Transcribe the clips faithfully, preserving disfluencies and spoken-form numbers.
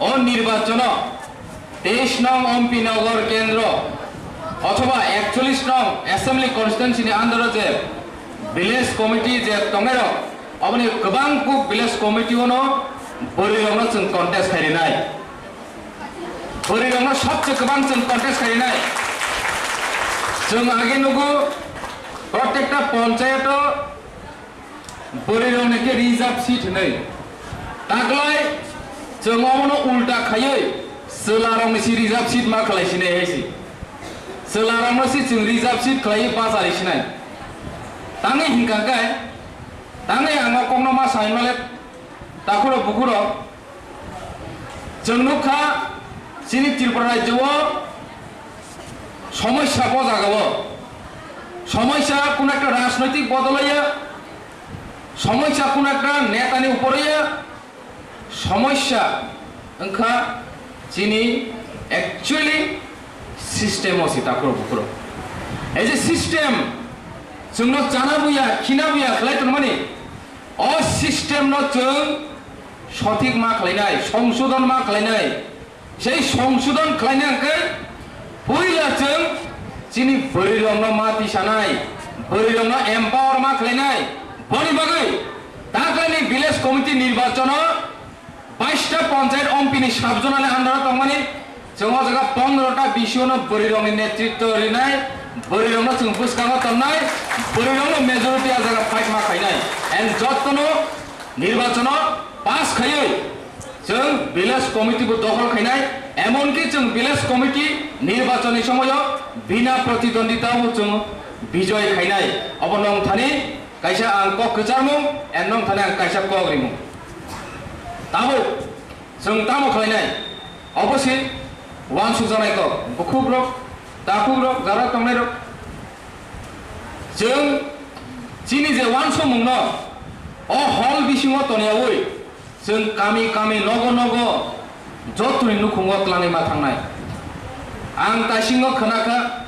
O nirbachono teis nong Ompi Nagar kendro othoba ekchollish nong assembly constituency ni under o je village committee je tongnai rok, oboni kwbang kuk village committee ono bwrwi rokno chwng contest khai rinai. Bwrwi rokno sobse kwbang chwng contest khai rinai. Chwng age nugo, protekta ponchayato bwrwi rokni khe reserve seat hwnwi. Taklai chwng omono ulta khaiwi chwla rokni si reserve seat ma khlai sinai hai si. Chwla rokno si chwng reserve seat khlaiwi bachari sinai. Tangwi hinkha khe, tangwi ang o kokno ma sai male, takhuro bukhuro. Chwng nukha, chini Tripura rajyo o somosya bo jaga o. Somosya kun ekta rajnoitik bodol oya, somosya kun ekta netani upor oya, somosya wngkha chini actually system o si takhuro bukhuro. Ei je system, chwngno chana buya, khina buya khlai tongmani, o system no chwng sothik ma khlainai, songsodhon ma khlainai. Sei songsodhon khlaina hwnkhe puila chwng chini bwrwi rokno ma tisanai, bwrwi rokno empower ma khlainai. Boni bagwi taklani village committee nirbachono baista ponchayat Ompi ni sub zonal ni under o tongmani, chwng o jaga pondro ta B C O no bwrwi rokni netritwo rinai, bwrwi rokno chwng bwskango tonnai, bwrwi rokno majority a jaga fight ma khainai. And jottono nirbachono pass khaiwi chwng village committee bo dokhol khainai, emonki chwng village committee nirbachon ni somoyo bina pratidwandita bo chwng bijoy khainai. Obo nong thani kaisa ang kok kwcharmung, and nong thani ang kaisa kok rimung. Tabuk chwng tamo khlainai? Obo se wansukjaknai kok, bukhukrok, takhukrok, jara tongnairok. Chwng chini je wansukmungno o hall bisingo toniyaui chwng kami kami, nogo nogo jotoni nukhungo twlangwi ma thangnai. Ang taisingo khwnakha,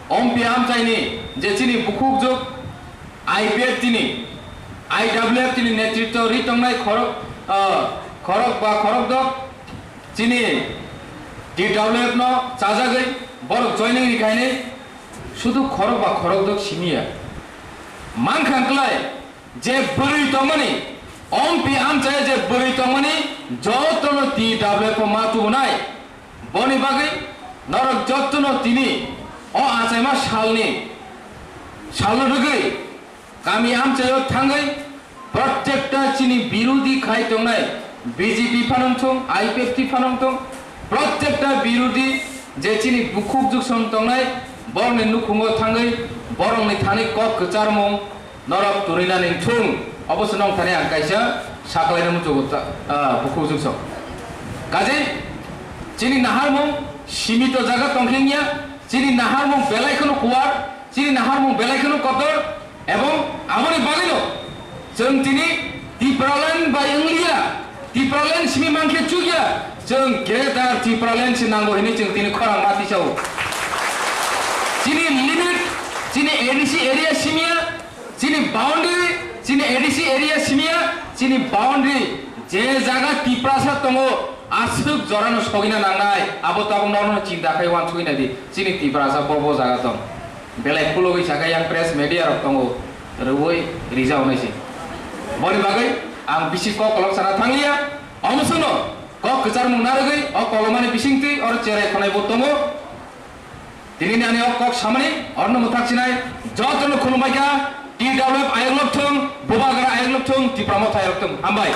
Ompi amchaini je chini bukhukjwk I P F T ni, I W F T ni netritwo ri tongnai khorok, ah, khorok ba khorokdok chini T W F no chajagwi borok joining ri khainai, sudu khorok ba khorokdok simiya. Mankha klai je bwrwi tongmani, Ompi amchaya je bwrwi tongmani, jotono T W F o ma tubunai. Boni bagwi norok jottono tini o achaima salni, salno rwgwi kami amchaio thangwi protekta chini birodi khai tongnai B J P phano wngthung, I P F T phano wngthung, protekta birodi je chini bukhuk juksom tongnai, borokni nukhungo thangwi borokni thani kok kwcharmung norok turinani thung, obo se nong thani ang kaisa saklaina muchugo ta, ah, bukhuk juksom. Kaje chini naharmung simito jaga tongkhe wngya, chini naharmung belai kheno kuar, chini naharmung belai kheno kotor, ebong aboni bagwino chwng tini Tipraland bai wngliya, Tipraland simi mankhe chukya, chwng Greater Tipraland se nango hinwi chwng tini khorang ma tisao. Chini limit, chini A D C area simiya, chini boundary, chini A D C area simiya, chini boundary je jaga Tiprasa tongo, aswk jorano sogina nangnai, abo tabuk norokno chinta khai uansugwi naidi, chini Tiprasa bo bo jaga tong. Belai khulogwi sakha yang press media rok tongo, rwui rijak nai se. Boni bagwi ang bisi kok kolok sana thangliya, omo chwngno kok kwcharmung narwgwi o kolomani bisingtwi oro cherai khonai bo tongo. Tini ani o kok samani orno mwthak sinai jotono khulumbai kha, T W F ayok lok thung, Bubagra ayok lok thung, Tipra Motha ayok thung. Hambai.